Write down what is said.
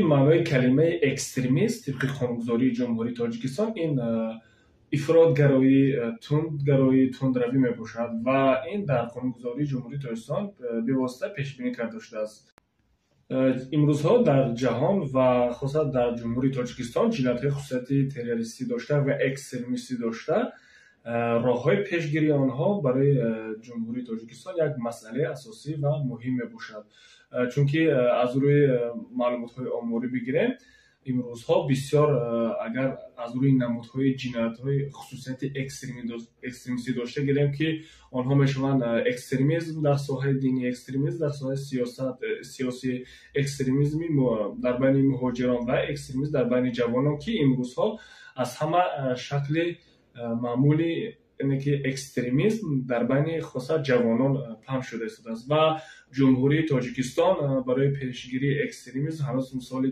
Маънои калимаи экстремист тибқи қонунгузории Ҷумҳурии Тоҷикистон ин ифротгароӣ, тундгароӣ, тундравӣ мебошад ва ин дар қонунгузории Ҷумҳурии Тоҷикистон бевосита пешбинӣ карда шудааст. Имрӯзҳо дар ҷаҳон ва хоса дар Ҷумҳурии Тоҷикистон ҷиноятҳои хусусияти террористӣ дошта ва экстремистӣ дошта, роҳҳои пешгирии онҳо барои Ҷумҳурии Тоҷикистон як масъалаи асосӣ ва муҳим мебошад. Чунки аз рӯи маълумотҳои оморӣ бигирем, имрӯзҳо бисёр, агар аз рӯи намудҳои ҷиноятҳои хусусияти экстремистӣ дошта гирем, ки онҳо мешаванд экстремизм дар соҳаи динӣ, экстремизм дар соҳаи сиёсат, сиёсӣ, экстремизми дар байни муҳоҷирон ва экстремизм дар байни ҷавонон, ки имрӯзҳо аз ҳама шакли маъмули, яъне ки экстремизм дар байни хоса ҷавонон паҳн шуда истодааст ва Ҷумҳурии Тоҷикистон барои пешгирии экстремизм ҳанӯз соли